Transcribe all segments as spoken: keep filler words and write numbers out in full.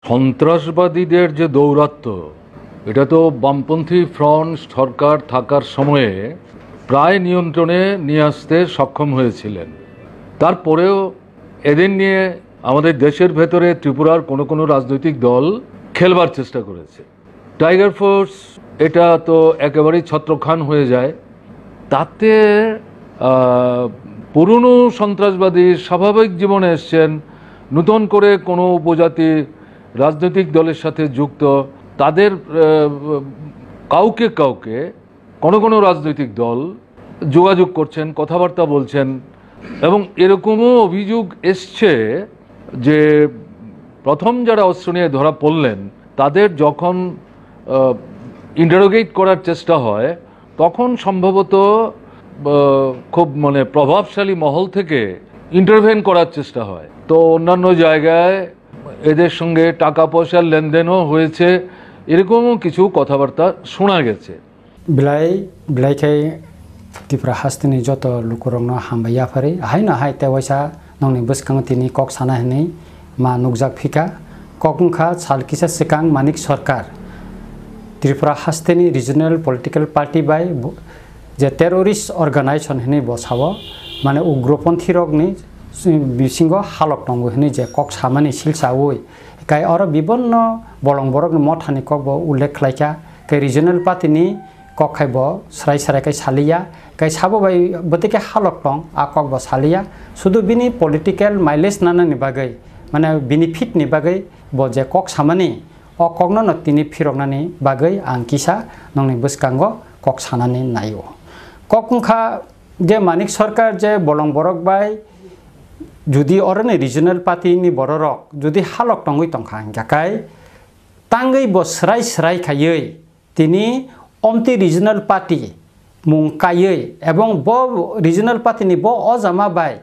সন্ত্রাসবাদীদের যে দৌরাত্ম্য, এটা তো বামপন্থী ফ্রন্ট সরকার থাকার সময়ে প্রায় নিয়ন্ত্রণে নিয়ে আসতে সক্ষম হয়েছিলেন। তারপরেও এদের নিয়ে আমাদের দেশের ভেতরে ত্রিপুরার কোনো কোনো রাজনৈতিক দল খেলবার চেষ্টা করেছে। টাইগার ফোর্স এটা তো একেবারেই ছত্রখান হয়ে যায়। তাতে আহ, পুরনো সন্ত্রাসবাদী স্বাভাবিক জীবনে এসছেন, নতুন করে কোনো উপজাতি রাজনৈতিক দলের সাথে যুক্ত, তাদের আহ, কাউকে কাউকে কোনো কোনো রাজনৈতিক দল যোগাযোগ করছেন, কথাবার্তা বলছেন। এবং এরকমও অভিযোগ এসছে যে প্রথম যারা অস্ত্র নিয়ে ধরা পড়লেন, তাদের যখন ইন্টারোগেট করার চেষ্টা হয়, তখন সম্ভবত আহ, খুব মানে প্রভাবশালী মহল থেকে ইন্টারভেন করার চেষ্টা হয়। তো অন্যান্য জায়গায় এদের সঙ্গে টাকা পয়সার লেনদেনও হয়েছে, এরকমও কিছু কথাবার্তা শোনা গেছে। Belai, belai khe Tripura hasteni joto lukurokno hambai yapharwi. Haino hai tei waisa nokni bwskango tini kok sana hinwi ma nukjak phika. Kok wngkha sal kisa swkang Manik Sarkar Tripura hasteni regional political party bai bo-, je terrorist organization hinwi bo sao, mane ugroponthirokni bisingo halok tongo hinwi je kok samani silsaui. Kai oro bibonno bolong borokni mothani kokbo ullekh khlaikha, kai regional party ni kok khai bo srai srai kai saliya, kai sabo bai bwtwi khe halok tong, a kok bo saliya. Sudu bini political mileage nanani bagwi, mane benefit ni bagwi bo je kok samani, o kokno no tini phiroknani bagwi ang kisa nokni bwskango kok sanani naio. Kok wngkha je Manik Sarkar je bolong borok bai judi oroni regional party ni bororok judi halok tongwi tongkha hingkha kai tangwi bo srai srai khaiwi tini omtwi regional party mung kaiwi ebong bo regional party ni bo ojama bai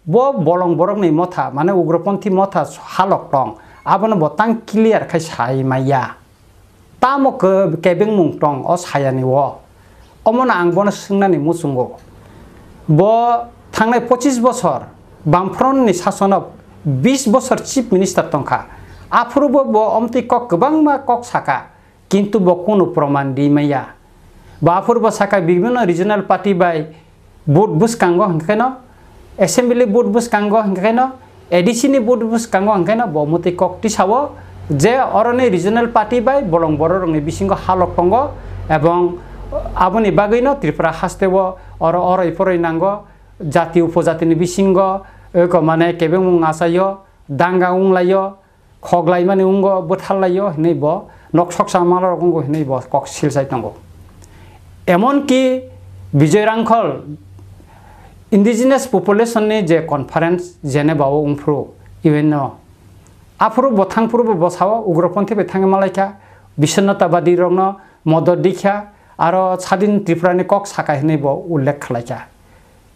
bo bolong borokni motha, mane ugroponthi motha halok tong, abono bo tang clear khai sai maya. Tamo ke-, kebengmung tong o sayani o? Omono ang bono swngnani muchungo. Bo thangnai pochis bosor Bamfront ni sasono bis bosor chief minister tongkha. Aphuru bo, bo omtwi kok kwbangma kok saka. Kintu bo kunu proman ri maya. Bo aphuru bo saka bibhinno regional party bai vote bwskango hwnkhe no, assembly vote bwskango hwnkhe no, A D C ni vote bwskango hwnkhe no bo mwtwi kok tisao je oroni regional party bai bolong bororokni bisingo halok tongo ebong aboni bagwino Tripura hasteo oro oroi poroi nango, jati upojatini bisingo eko mane kebengmung achaio, danga wnglaio, khoklaimani wngo, bwtharlaio hinwi bo nok soksa malrok wngo hinwi bo kok silsai tongo. Emonki Bijoy Rangkhol indigenous population ni je conference Geneva o wngphuru U N o, aphuru bo thangphuru bo bwsao ugroponthi bai thangwi malaikha, bisonnatabadi rokno modot dikha, aro Sadin Tripura ni kok saka hinwi bo ullekh khlaikha.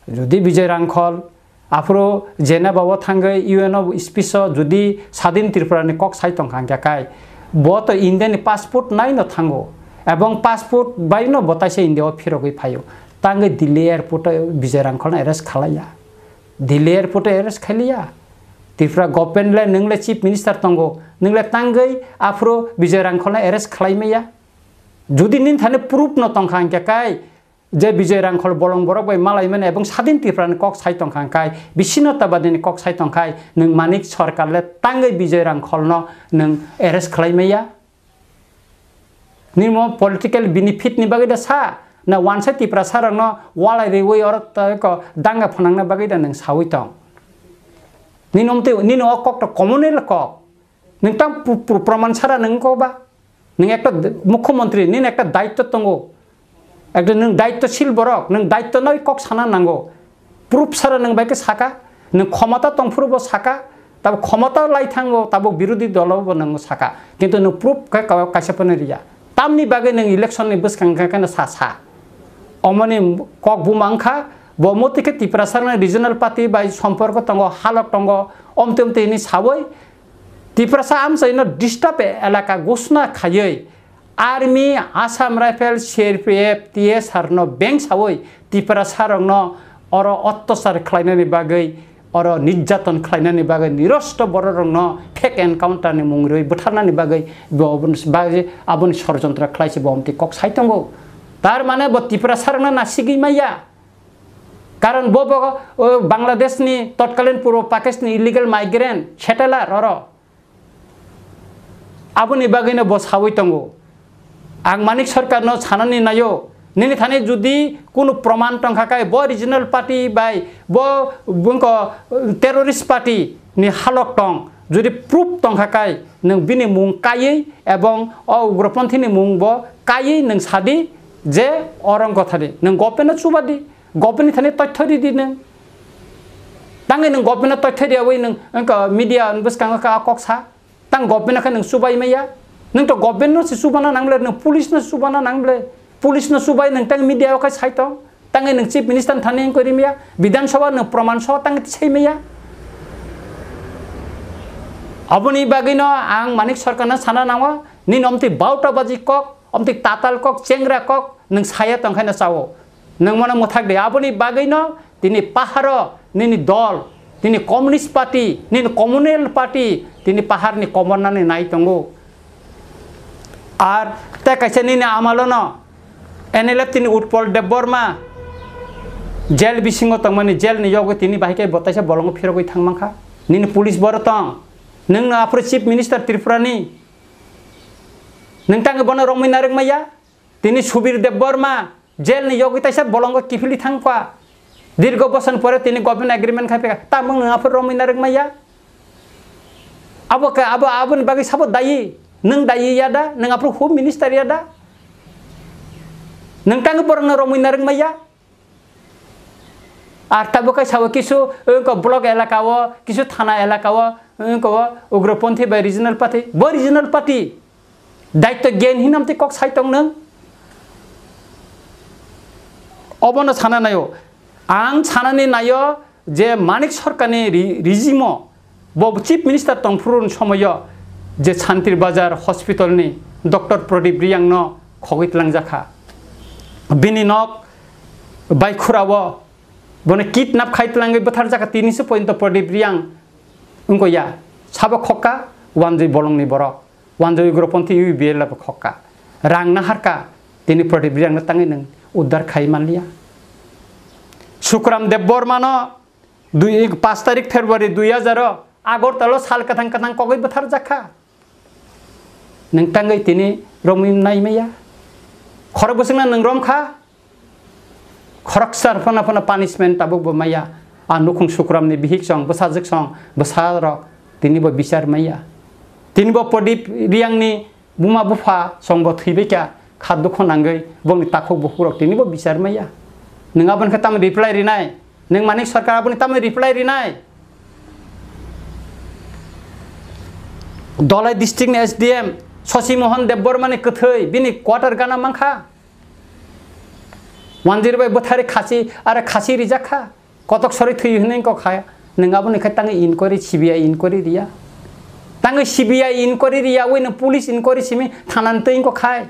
Jodi Bijoy Rangkhol aphuru Geneva o thangwi U N o speech o jodi Sadin Tripura ni kok sai tongkha hwnkhe kai, bo to India ni passport nai no thango, ebong passport bai no bo taisa India o phirogwi phaio, tangwi Delhi airport o Bijoy Rangkhol no arrest khalaiya, Delhi airport o arrest khailiya. Tripura government le, nwng le chief minister tongo, nwng le tangwi aphuru Bijoy Rangkhol no arrest khlai maya? Jodi nini thani proof no tongkha hwnkhe kai, je Bijoy Rangkhol bolong borok bai malaimani ebong Sadin Tripura ni kok sai tongkha hwnkhe, bisino tabadini kok sai tongkha, nwng Manik Sarkar le tangwi Bijoy Rangkhol no nwng arrest khlai maya? Nini mo political benefit ni bagwi da sa, na wansa Tiprasa rok no walai riwi oro to ko danga phanangna bagwi da nwng sawi tong? Nini omtwi, nini o kok to communal kok. Nwng tang pu-, pu-, proman sara nwng ko ba? Nwng ekta d-, mukhyamantri, nini ekta daitto tongo. Ekta nwng daittoshil borok, nwng daitto nai kok sana nango. Proof sara nwng bai khe saka, nwng khomota tongphuru bo saka, tabo khomota lai thango, tabo birodhi dolo bo nwng saka. Kintu nwng proof khe ka-, kaisa phano riya. Tamni bagwi nwng election ni bwskang khe, khe no sa, sa. Omoni kok buma wngkha, bo motwi khe Tiprasa rokni regional party bai somporko tongo, halok tongo, omtwi omtwi hinwi sawi, Tiprasa amchaino disturb elaka ghosna khaiwi, Army, Assam Rifle, C R P F, T S R no beng sawi Tiprasa rokno oro ottosar khlainani bagwi oro nirjaton khlainani bagwi, nirosto bororokno fake encounter ni mung rwi butharnani bagwi bo, bagwi aboni sorojontro khlaise bo omtwi kok sai tongo. Tar mane bo Tiprasarokno nasigwi maya. Karon bo, bo, o, Bangladeshni totkalin Purbo Pakistani illegal migrant settler oro. Aboni bagwino bo sawi tongo. Ang Manik Sarkarno sanani naio, nini thani judi kunu proman tongkha khe, bo regional party bai, bo bungko terrorist party ni halok tong, judi proof tongkha khe, nwng bini mung kaiwi ebong o ugroponthini mung bo kaiwi nwng sadi je orang kotha di, nwng government no chubadi. Government ni thani toitho ridi nwng. Tangwi nwng government no toitho riyawi nwng, wngkha media ni bwskango kha kok sa. Tang government no khe nwng chubai maya. Nwng to government no se chubana nang ble, nwng police no chubana nang ble. Police no chubai nwng tang media o khe sai tong. Tangwi nwng chief minister ni thani wngkha rimya. Bidhan Sabha nwng proman so tang tisai maya. Aboni bagwi no ang Manik Sarkar no sana nango. Nini omtwi bauta baji kok, omtwi tatal kok, chengra kok, nwng saya tong khe no chao. Nwng mono mwthak de, aboni bagwi no tini paharo nini dol, tini Communist Party, nini Communal Party, tini pahar ni komornani nai tongo. Ar te kaisa nini amalo no N L F tini Utpal Debbarma jail bisingo tongmani, jail ni yogwi tini bahai khe bo taisa bolongo phirogwi thang mankha. Nini police boro tong, nwng no aphuru Chief Minister Tripura ni, nwng tangwi bono romwi narwk maya. Tini Subir Debbarma jail ni yogwi taisa bolongo kiphilwi thangkha. Dirgo boson pore tini government agreement khai phika. Tamo nwng aphuru romwi narwk maya. Abo khe, abo, aboni bagwi sabo dayi. Nwng dayi ya da? Nwng aphuru Home Minister ya da? Nwng tangwi borokno romwi narwk maya. Ar tabuk khe sabo kisu, wngkha block elaka o, kisu thana elaka o, wngkha o ugroponthi bai regional party. Bo regional party. Daityo gyan hinam tei kok sai tong nwng? Obono sana naio. Ang sanani naio je Manik Sarkarni ri-, regime o bo Chief Minister tongphuru somoio je Santir Bazar Hospital ni Doctor Pradip Riyang no khogwi tlangjak kha. Bini nok bai khura o bono kidnap khai tlangwi bwtharjak kha, tini se pointo Pradip Riyang wngkha ya. Sabo khokka wanjwi bolongni borok. Wanjwi ugroponthi U P P L abo khokka. Rang naharka, tini Pradip Riyangno tangwi nwng uddar khai manliya. Sukram Debbarmano dui, paanch tarik February dui hajar o Agartala o sal kwthang kwthang kogwi bwtharjak kha. Nwng tangwi tini romwi nai maya. Khorok bwswkno nwng rom kha. Khoroksa phano phano punishment tabuk bo maya. A nukhung Sukramni bihik song, bwsajwk song, bwsarok tini bo bichar maya. Tini bo Pradip Riyangni buma bupha song bo thwibaikha, kha dukho nangwi bongni takhuk bukhurok tini bo bichar maya. Nwng aboni khe tamo reply rinai? Nwng Manik Sarkar aboni tamo reply rinai? Dholai district ni S D M Shashi Mohan Debbarma ni kwthwi bini quarter gana mankha. Wanjwi bai bwthari khasi, aro khasi rijak kha. Kotok sori thwi hwnwi kok kha. Nwng aboni khai tangwi inquiry, C B I inquiry riya. Tangwi C B I inquiry riya, ui nwng police inquiry simi thanani twi kok khai.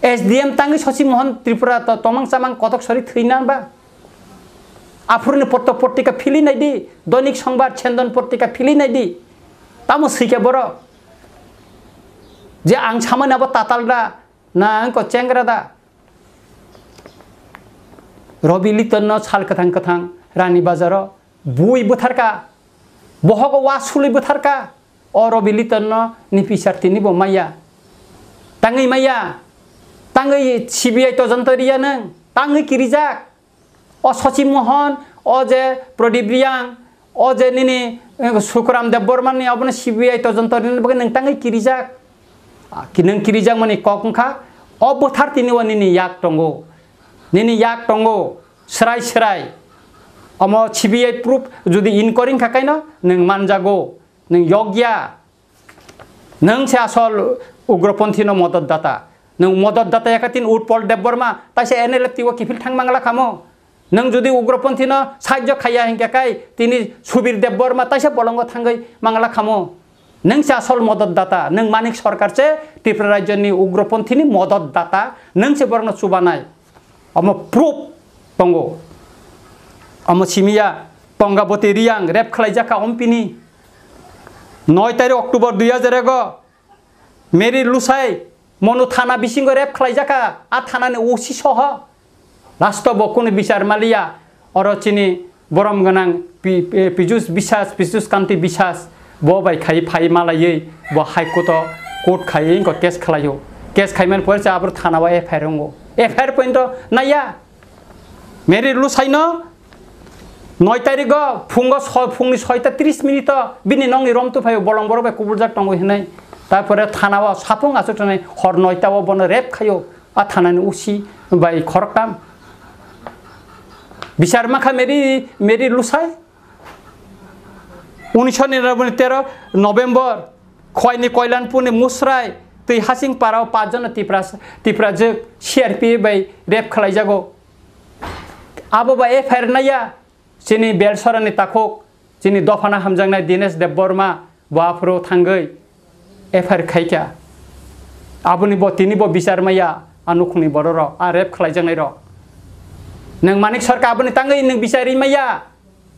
S D M tangwi Shashi Mohan Tripura to tomang chamang kotok sori thwi nan ba. Aphuruni potto portika phili nai di, Doinik Songbar, Chendon portika phili nai di. Tamo swikha borok. Je ang samani abo tatal da, na wngkha chengra da? Robi Liton no sal kwthang kwthang Rani Bazar o bui bwtharka, bohogo wa sului bwtharka. O Robi Liton no ni pisar tini bo maya. Tangwi maya. Tangwi C B I tojonto riya nwng. Tangwi kirijak. O Shashi Mohan, o je Pradip Riyang, o je nini, eh, Sukram Debbarma ni obono C B I tojonto rini bagwi nwng tangwi kirijak. Ah, ki-, nwng kirijak mani kok wngkha, o bwthar tini o nini yak tongo. Nini yak tongo, srai srai. Omo C B I proof jodi inquiry wngkha kaino nwng manjago, nwng yokya. Nwng se asol ugroponthi no modot data. Nwng modot data yakha tin Utpal Debbarma, taisa N L F T o kiphil thang mangla khamo. Nwng jodi ugroponthi no sahajyo khaiya hinkhe kai tini Subir Debbarma taisa bolongo thangwi mangla khamo. Nwng se asol modot data, nwng Manik Sarkar se Tripura rajyo ni ugroponthi ni modot data, nwng se borokno chubanai. Omo proof tongo. Omo simiya. Gangabati Reang rape khlaijak kha ompini. Noi tarik October dui hajar ego Mary Lusai Monu thana bisingo rape khlaijak kha, a thanani O C soho. Last o bo kunu bichar maliya, oro chini borom gwnang Pi-, Pi-, Pijus Biswas, Pijus Kanti Biswas, bo bai khai phai malaiwi bo High Court o court khai wngkha case khlaio. Case khaimani pore se abro thana o F I R wngo. F I R point o naiya. Mary Lusaino noi tarik o phungo so-, phungni soita tris minute o bini nokni rom tuphaio bolong borok bai kubuljak tongo hinwi. Tarpore thana o sapung aswk tongnai hor noita o bono rape khaio. A thanani O C bai khoroktham. Bichar mankha Mary, Mary Lusai. Unisho niranoboi ni tero November, Khwaini Koilanpur ni Musrai twi Hasing para o pach jona Tipra, Tiprajwk C R P F bai rape khlaijago. Abo bai F I R naiya, chini Belsora ni takhuk, chini dophano hamjaknai Dinesh Debbarma, bo aphuru thangwi F I R khaikha. Aboni bo, tini bo bichar maya, a nukhungni bororok, a rape khlaijaknairok. Nwng Manik Sarkar aboni tangwi nwng bichar ri maya.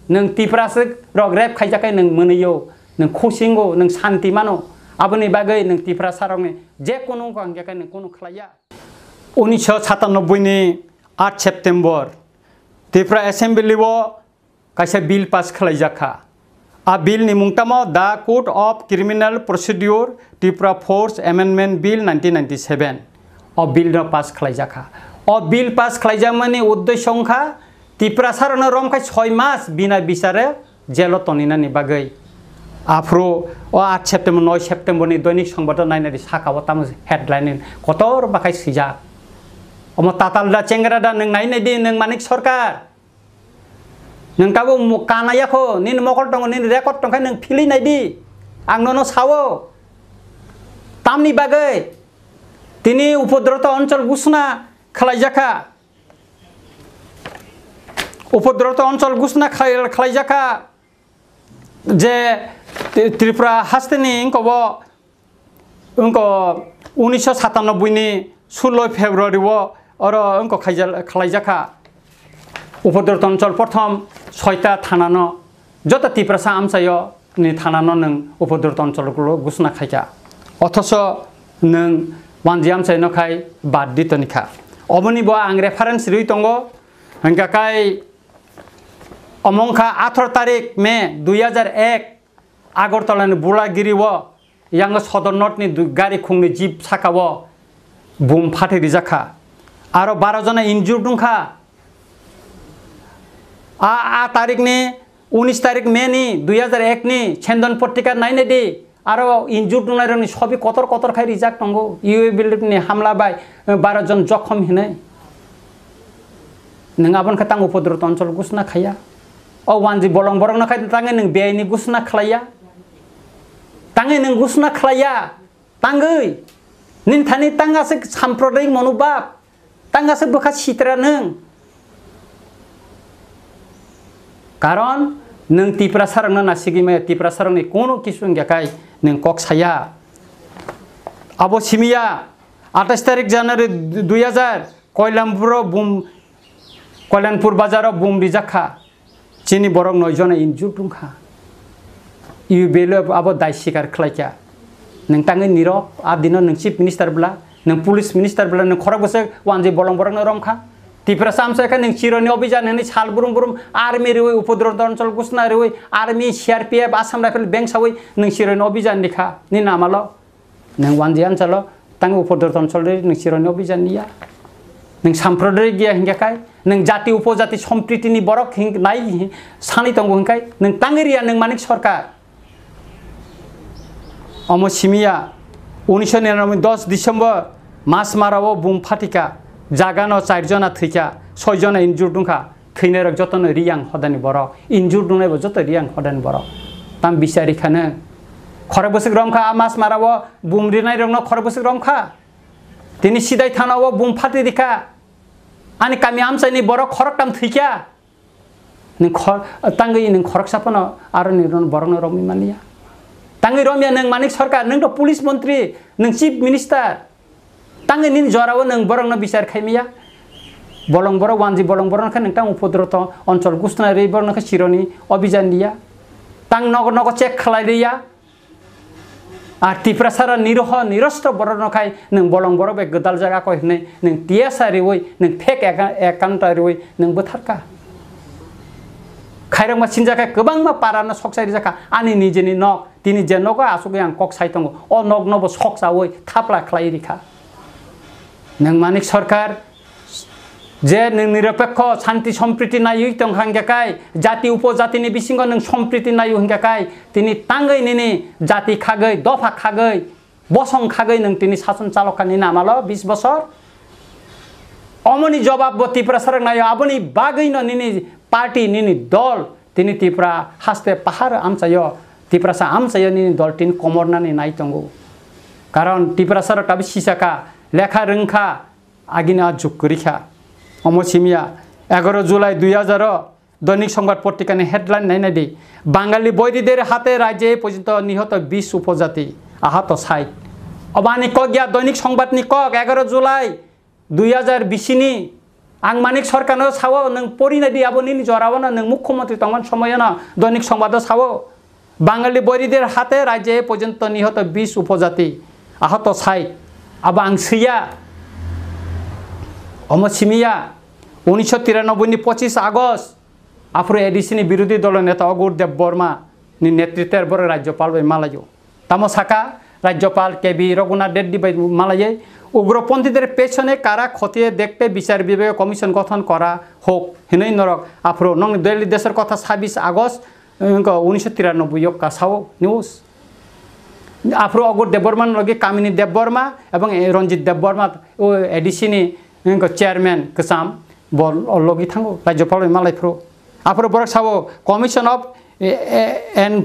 Nwng Tipraswk rok rape khaijakhe nwng mwnwio, nwng khusingo, nwng santi mano. Aboni bagwi nwng Tiprasarokni je kunu wngkha hwnkhe nwng kunu khlaiya. Unisho satanoboi ni aat September Tripura Assembly o kaisa bill pass khlaijak kha. A bill ni mung tamo The Code of Criminal Procedure Tripura Force Amendment Bill nineteen ninety-seven. O bill no pass khlaijak kha. O bill pass khlaijakmani uddesho wngkha Tiprasa rokno romkhai soi mas bina bichare jelo toninani bagwi. Aphuru o aat September, noi September ni Doinik Sambad o nainai di, saka o tamo headline kotor bakhai swijak. Omo tatal da chengra da nwng nainai di, nwng Manik Sarkar. Nwng tabuk mu-, kana yakho, nini mokol tongo, nini record tongkha, nwng philwi nai di. Ang nono sao. Tamni bagwi tini upodroto onchol gusna khlaijakha. Upodroto onchol gusna khlai-, khlaijakha je Tri-, Tripura hasteni wngkobo Wngkha unisho satanoboi ni sullo February o oro wngkha khaijal-, khlaijakha. Upodroto onchol prothom soita thanano, joto Tiprasa amchaio ni thanano nwng Upodroto onchol gusna khaikha. Othoso nwng wanji amchaino khai bad di tonikha. Oboni bo ang reference riwi tongo. Hwnkha khai omo wngkha atharo tarik May dui hajar ek Agartala ni Bulagiri o yang Sodor North ni du-, gari khungni jeep saka o bum phatwi rijak kha. Aro baro jona injured wng kha. A, a tarik ni, unis tarik May ni dui hajar ek ni Chandon Patrika nainai di. Aro injured wngnai rokni sobi kotor kotor khai rijak tongo. U A P ni hamla bai, eh, baro jon jokhom hinwi. Nwng aboni khe tang Upodroto onchol gusna khaiya. O wanji bolong borokno khai tangwi nwng beaini gusna khlaiya. Tangwi nwng gusna khlaiya. Tangwi. Nini thani tang aswk samprodayik monobhab. Tang aswk bwkha sitra nwng. Karon nwng Tiprasarokno nasigwi maya, Tiprasarokni kono kisu wngya khai nwng kok saya. Abo simiya atais tarik January dui hajar Koilampuro bum, Koilanpur bazaro bum rijak kha. Chini borok noi jona injured wng kha. U B L F abo dai sikar khlai kha. Nwng tangwi nirok, a dino nwng chief minister bwla, nwng police minister bwla, nwng khorok bwswk wanjwi bolong borokno rom kha. Tiprasa amchai kha nwng chironi obijan hwnwi sal brum brum army rwi Upodroto onchol gusna rwi army C R P F Assam Rifle bengsawi nwng chironi obijan ni kha ni namalo. Nwng wanji anchalo tang Upodroto onchol ri nwng chironi obijan niya. Nwng samprodayik giya hingya khai, nwng jati upojati sompriti ni borok hing nai hi-, sani tongo hingkai, nwng tangwi riya nwng Manik Sarkar. Omo simiya, unisho niranoboi dos December Masmara o bum phatika, jagano char jona thwikha, soi jona injured wngkha. Thwinairok jotono riyang hodani borok, injured wngnaibo joto riyang hodani borok. Tam bichari khano. Khorok bwswk romkha a Masmara o bum rinairokno khorok bwswk romkha. Tini Sidai thana o bum phatwi rikha. Ani kami amchaini borok khoroktham thwikha. Nwng khor-, tangwi nwng khoroksa phano aroni borokno romwi manliya. Tangwi romya nwng Manik Sarkar, nwng to police montri, nwng chief minister. Tangwi nini jorao nwng borokno bichar khaimaya. Bolong borok wanji bolong borok khe nwng tang upodroto onchol gusna rwi borok khe sironi obijan liya. Tang nogo nogo check khlai liya. Ar Tiprasara niroho nirostro borok no khai nwng bolong borok bai gwdal jaga koi hwnwi nwng T S R riwi nwng fake account riwi nwng bwtharka. Khairokma sinjakha kwbangma para no soksa rijakha ani nijeni nok tini je nogo asugwi ang kok sai tongo o nok no bo soksawi thapla khlai rikha. Nwng Manik Sarkar je nwng nirapekho shanti sompriti naiwi tong hangya kai, jati upojatini bisingo nwng sompriti naiwi hingya kai, tini tangwi nini jati khagwi, dopha khagwi, bosong khagwi nwng tini sason chalokha nini amalo bis bosor. Omoni jobab bo Tiprasa rok naio, aboni bagwino nini party, nini dol, tini Tipra haste pahar amchaio, Tiprasa amchaio nini dol tin komornani nai tongo. Karon Tiprasa rok tabi sisaka, lekha rwngkha, agini a juk kwrwikha. Omo simiya, egaroh July dui hajar o Doinik Songbat Potrikani headline nainai di, Bangali boirideri hate rajye porjonto nihoto bis upojati, ahato sait. Obani kok ya Doinik Songbatni kok, egaroh July dui hajar bisini. Ang Manik Sarkarno sao, nwng porinai di abo nini jorao no, nwng mukhyamantri tongmani somoyo no Doinik Songbato sao, Bangali boirideri hate rajye porjonto nihoto bis upojati, ahato sait. Abo ang swiya, omo simiya, unisho tiranoboi ni pochis August, aphuru A D C ni birodhi dolo neta Ogur Debbarma ni netritwer borok Rajyapal bai malaio. Tamo saka Rajyapal K B Raghunath Reddy bai malaiwi, "Ugroponthíদের পেছনে কারা খতিয়ে দেখতে বিচার বিভাগীয় কমিশন গঠন করা হোক" hinwi norok aphuru nokni Daily Deshor Kotha sabis August, wngkha unisho tiranoboi o kasao news. Aphuru Ogur Debbarma ni logi Kamini Debbarma ebong Ranjit Debbarma, o A D C ni wngkha chairman kwcham, bo logi thango Rajyapal bai malai phuru. Aphuru borok sao, Commission of, eh, eh, en-,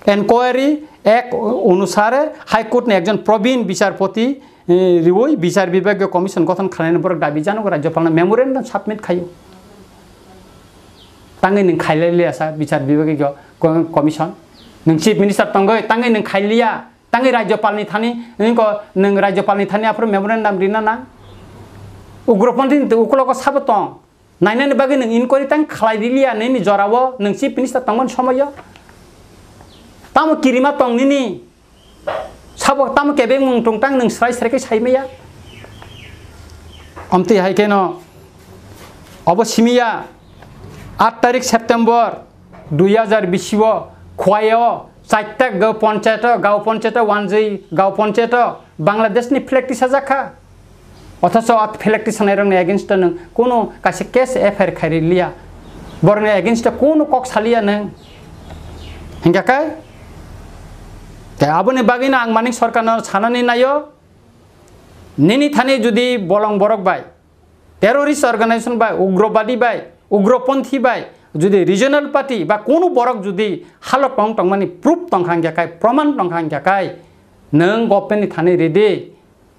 Enquiry Act onusare High Court ni ekjon probin bichar poti, eh, riwi bichar bibhagiyo commission gothon khlainani borok dabi janogo Rajyapalno memorandum submit khaio. Tangwi nwng khailai liya sa bichar bibhagiyo co-, commission. Nwng Chief Minister tongwi tangwi nwng khailiya. Tangwi Rajyapalni thani, nwng ko, nwng Rajyapalni thani aphuru memorandum rina nang. Ugroponthi ukulogo sabo tong. Nainani bagwi nwng inquiry tang khlai riliya nini jorao, nwng Chief Minister tongmani somoyo. Tamo kirima tong nini. Sabo tamo kebeng mung tong tang nwng srai srai khe saimaya. Omtwi hai kheno obo simiya aat tarik September dui hajar bisi o Khowai o chaita gaon ponchayat o, gaon ponchayat o wanjwi gaon ponchayat o Bangladesh ni flag tisajak kha. Othocho a flag tisanai rokni against o nwng kunu kaisa case F I R khairi liya. Borokni against o kunu kok saliya nwng. Hingkha khe? Tei aboni bagwino ang Manik Sarkarno sanani naio, nini thani jodi bolong borok bai, terrorist organization bai, ugrobadi bai, ugroponthi bai, jodi regional party ba kunu borok jodi halok tong tongmani proof tongkha hingkha khe, proman tongkha hingkha khe, nwng government ni thani ridi,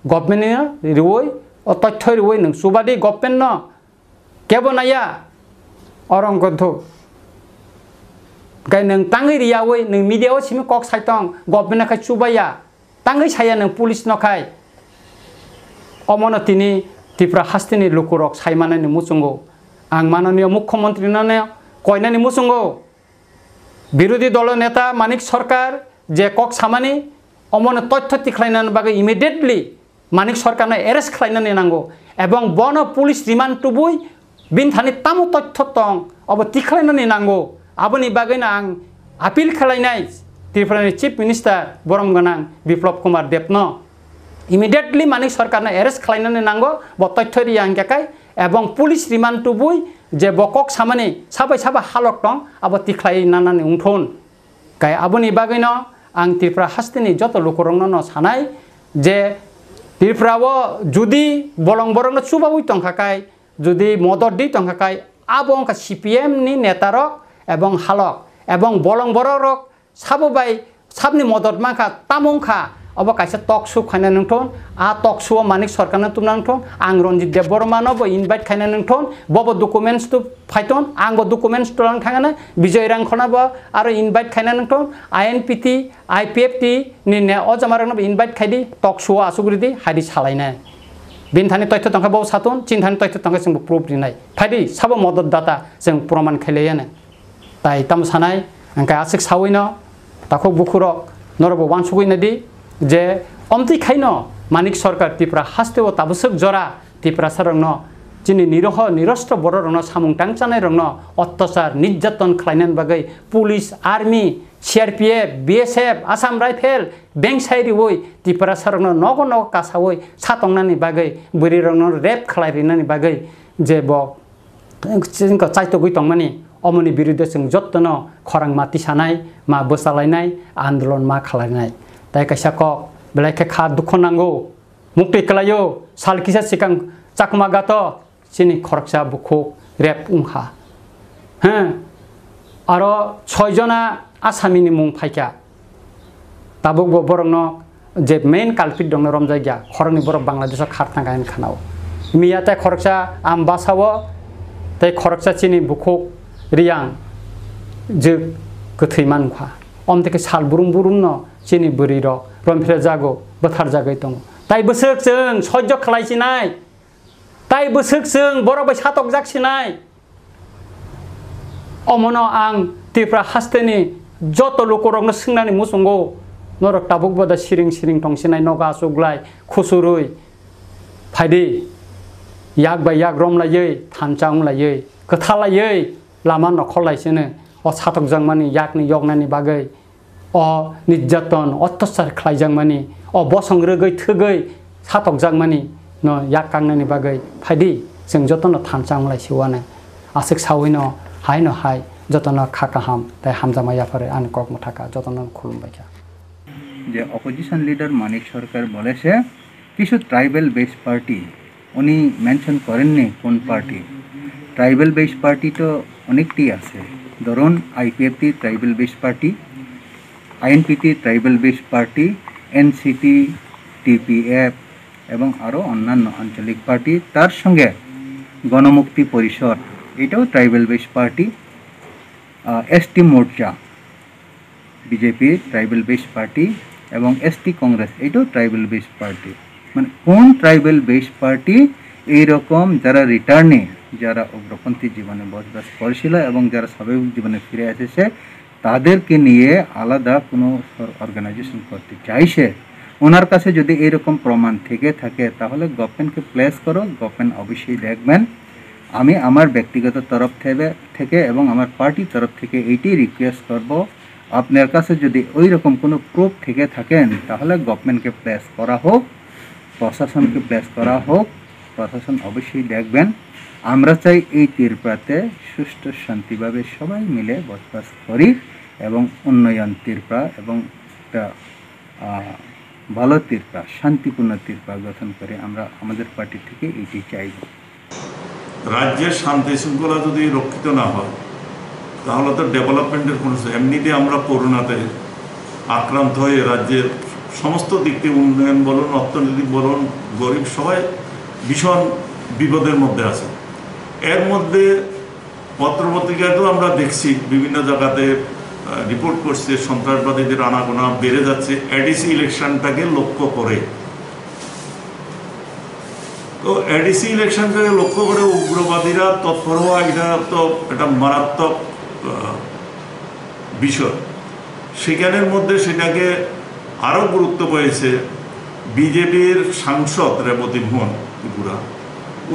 government ni riwi, o tothoi riwi nwng chubadi government no, kebo naiya, orong gothok. Hingkhe nwng tangwi riyawi, nwng media o simi kok saitong, government no khai chubaiya. Tangwi saya nwng police no khai. Omono tini Tripura hasteni lukurok sai manani muchungo. Ang mananiyo mukhyamantri no koinani muchungo. Birodhi dolo neta Manik Sarkar je kok samani omono tothyo tikhlainani bagwi immediately Manik Sarkarno arrest khlainani nango. Ebong bono police remand tubui bini thani tamo tothyo tong, obo tikhlainani nango. Aboni bagwino ang appeal khlainai Tripurani Chief Minister borom gwnang Biplab Kumar Debno. Immediately Manik Sarkarno arrest khlainani nango, bo tothyo riya hingkha khe, ebong police remand tubui je bo kok samani sabai saba halok tong, abo tikhlai nanani wngthun. Kai aboni bagwino ang Tripura hasteni joto lukurokno no sanai je Tripura o jodi bolong borokno chubaui tongkha kai, jodi modot di tongkha kai, abo wngkha C P M ni netarok ebong halok ebong bolong borok rok sabo bai sabni modot mankha, tamo wngkha obo kaisa talk show khaina nangthun, a talk show o Manik Sarkarno tumna nangthun, ang Ranjit Debbarma no bo invite khaina nangthun, bobo documents tu phaiton, ang bo documents tulang thangana, Bijoy Rangkhona bo aro invite khaina nangthun, I N P T, I P F T ni ne o jamarokno bo invite khaidi, talk show o asuguridi, haidi salainai. Bini thani toitho tongkhe bo satun, chini thani toitho tongkhe chwngbo proof rinai. Phaidi sabo modot data chwng proman khailaiya nai. Tai tamo sanai, hwnkhe aswk sawino, takhuk bukhurok, norokbo uansugwi naidi je omtwi khaino Manik Sarkar Tripura hasteo tabuswk jora Tiprasarokno, chini niroho nirostro bororokno, samung tangchanairokno ottachar, nirjaton khlainani bagwi police, army, C R P F, B S F, Assam Rifle bengsai riui Tiprasarokno nogo nogo kasaui satongnani bagwi, bwrwirokno rape khlai rinani bagwi je bo chwngkhe chaitogwi tongmani, omoni birude chwng jottono khorang ma tisanai, ma bwchalainai, andolon ma khlainai. Tai kaisa kok, belai khe kha dukho nango, muktwi kwlaio, sal kisa swkang Chakma Gato chini khoroksa bukhuk rape wngkha. He, aro soi jona asamini mung phaikha. Tabuk bo borokno je main culprit rokno romjakya, khoroknwi borok Bangladesh o khar thangkha hwn khanao. Miya tei khoroksa Ambasa o tei khoroksa chini bukhuk Riyang jwk kwthwi mankha. Omtwi khe sal brum brum no chini bwrwi rok romphre jago, bwthar jagwi tongo. Tai bwswk chwng sojjo khlai sinai, tai bwswk chwng borok bai satokjak sinai. Omono ang Tripura hasteni joto lukurokno swngnani muchungo, norok tabuk boda siring siring tongsinai, nogo achuklai, khusurwi phaidi, yak bai yak romlaiwi, thansa wnglaiwi, kwthalaiwi lama nokhorlai sino, o satokjakmani yakni yoknani bagwi. O nirjaton, ottachar khlaijakmani, o bosong rwgwi thwgwi satokjakmani no yak kangnani bagwi phaidi, chwng jotono thansa wnglai siwano. Aswk sawino haino hai jotono kha kaham tei hamjakma yapharwi ani kok mwthaka jotono khulumbaikha. যে opposition leader মানিক সরকার বলেছে কিছু tribal based party, উনি মেনশন করেননি কোন party. Tribal based party তো অনেকটি আছে, ধরুন IPFT tribal based party, INPT tribal based party, NCT, TPF এবং আরও অন্যান্য আঞ্চলিক পার্টি। তার সঙ্গে গণমুক্তি পরিষদ, এটাও ট্রাইবাল বেসড পার্টি। এসটি মোর্চা, বিজেপি ট্রাইবাল বেসড পার্টি এবং এসটি কংগ্রেস, এটাও ট্রাইবাল বেসড পার্টি। মানে কোন ট্রাইবাল বেসড পার্টি? এইরকম যারা রিটার্নি, যারা উগ্রপন্থী জীবনে বসবাস করেছিল এবং যারা স্বাভাবিক জীবনে ফিরে এসেছে, তাদেরকে নিয়ে আলাদা কোনো অর্গানাইজেশন করতে চাইছে। ওনার কাছে যদি এইরকম প্রমাণ থেকে থাকে, তাহলে গভর্নমেন্টকে প্লেস করো, গভর্নমেন্ট অবশ্যই দেখবেন। আমি আমার ব্যক্তিগত তরফ থেকে থেকে এবং আমার পার্টির তরফ থেকে এইটাই রিকোয়েস্ট করব, আপনার কাছে যদি ওই রকম কোনো প্রুফ থেকে থাকেন, তাহলে গভর্নমেন্টকে প্লেস করা হোক, প্রশাসনকে প্লেস করা হোক। প্রশাসন অবশ্যই দেখবেন। আমরা চাই এই ত্রিপুরাতে সুষ্ঠু শান্তিভাবে সবাই মিলে বসবাস করি এবং উন্নয়ন ত্রিপুরা এবং একটা আহ, ভালো ত্রিপুরা, শান্তিপূর্ণ ত্রিপুরা গঠন করে আমরা আমাদের পার্টি থেকে এইটি চাইব। রাজ্যের শান্তি শৃঙ্খলা যদি রক্ষিত না হয়, তাহলে তো ডেভেলপমেন্টের কোনো সু-, এমনিতে আমরা করোনাতে আক্রান্ত হয়ে রাজ্যের সমস্ত দিক থেকে উন্নয়ন বলুন, অর্থনৈতিক বলুন, গরিব সবাই ভীষণ বিপদের মধ্যে আছে। এর মধ্যে পত্রপত্রিকায় তো আমরা দেখছি, বিভিন্ন জায়গাতে, আহ, রিপোর্ট করছে সন্ত্রাসবাদীদের আনাগোনা বেড়ে যাচ্ছে এডিসি ইলেকশনটাকে লক্ষ্য করে। তো এডিসি ইলেকশনটাকে লক্ষ্য করে উগ্রবাদীরা তৎপর হওয়া, এটা তো একটা মারাত্মক, আহ, বিষয়। সেখানের মধ্যে সেটাকে আরও গুরুত্ব পেয়েছে বিজেপির সাংসদ রেবতী মোহন ত্রিপুরা।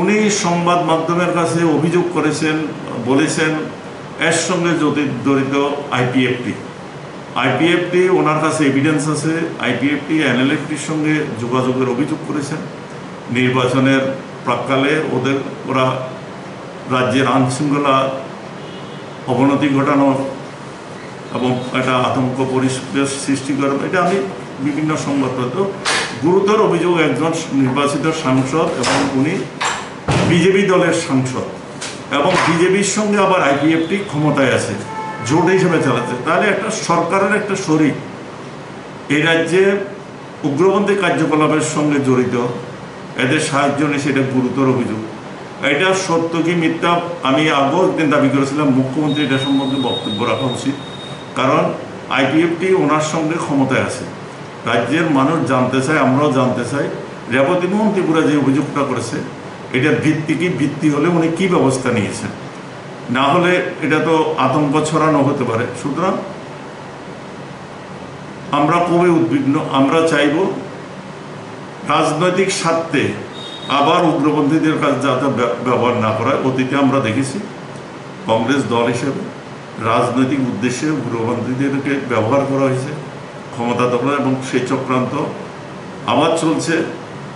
উনি সংবাদ মাধ্যমের কাছে অভিযোগ করেছেন, বলেছেন এর সঙ্গে জড়ি-, জড়িত আইপিএফটি। আইপিএফটি ওনার কাছে এভিডেন্স আছে, আইপিএফটি এনএলএফটির সঙ্গে যোগাযোগের অভিযোগ করেছেন। নির্বাচনের প্রাক্কালে ওদের, ওরা রাজ্যের আইনশৃঙ্খলা অবনতি ঘটানোর এবং একটা আতঙ্ক পরিবেশ সৃষ্টি করার, এটা আমি বিভিন্ন সংবাদপত্র, গুরুতর অভিযোগ একজন নির্বাচিত সাংসদ এবং উনি বিজেপি দলের সাংসদ এবং বিজেপির সঙ্গে আবার আইপিএফটি ক্ষমতায় আছে, জোট হিসেবে চালাচ্ছে, তাহলে একটা সরকারের একটা শরিক এই রাজ্যে উগ্রপন্থী কার্যকলাপের সঙ্গে জড়িত, এদের সাহায্য নিয়েছে, এটা গুরুতর অভিযোগ। এটা সত্য কি মিথ্যা আমি আগেও একদিন দাবি করেছিলাম, মুখ্যমন্ত্রী এটা সম্পর্কে বক্তব্য রাখা উচিত, কারণ আইপিএফটি ওনার সঙ্গে ক্ষমতায় আছে। রাজ্যের মানুষ জানতে চায়, আমরাও জানতে চাই, রেবতী মোহন ত্রিপুরা যে অভিযোগটা করেছে, এটার ভিত্তি কি? ভিত্তি হলে উনি কি ব্যবস্থা নিয়েছেন? না হলে এটা তো আতঙ্ক ছড়ানো হতে পারে। সুতরাং আমরা খুবই উদ্বিগ্ন। আমরা চাইব রাজনৈতিক স্বার্থে আবার উগ্রপন্থীদের কাছে যাতে ব্য-, ব্যবহার না করায়। অতীতে আমরা দেখেছি কংগ্রেস দল হিসেবে রাজনৈতিক উদ্দেশ্যে উগ্রপন্থীদেরকে ব্যবহার করা হয়েছে ক্ষমতা দখল, এবং সেই চক্রান্ত আবার চলছে।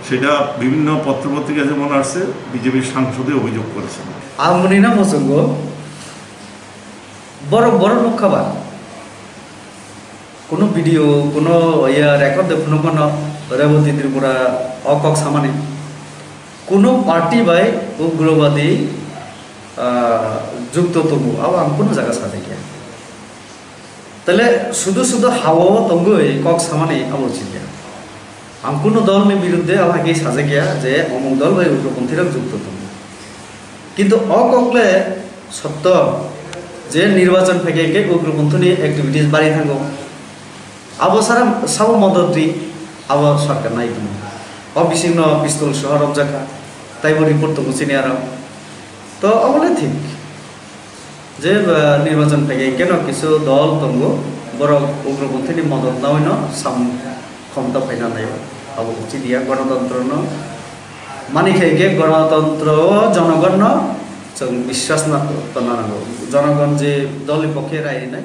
সেটা বিভিন্ন পত্রপত্রিকা যেমন আসছে, বিজেপির সাংসদে অভিযোগ করেছেন। Ang mwnwi no muchungo, borok borok nukha ba. Kuno video, kuno ya record de phunuk mano Reboti Tripura o kok samani. Kuno party bai ugrobadi, ah, jukto tongo, abo ang kuno jaga sajakya. Tale sudu sudu hawa o tongwi kok samani abo chikya. Ang kuno dol ni biruddhe abo hai khe sajakya je omuk dol bai ugroponthi rok jukto tongo. Kintu o kok le sotto je nirbachon phaikhe hwnkhe ugroponthoni activities bari thango. Abo sara sabo modot di abo sarkar nai tongmo. O bisingno pistol soha romjakha. Taibo report tongo chini aro. To abo le thik. Je, ba, nirbachon phaikhe hwnkhe no kisu dol tongo. Borok ugroponthini modot nawi no sam khomta phaina nai. Abo uchi dia gonotontro no. Mani khe hwnkhe gonotontro o jonogon no chwng biswas na tonna nango. Jonogon je dol ni pokhe rai rinai.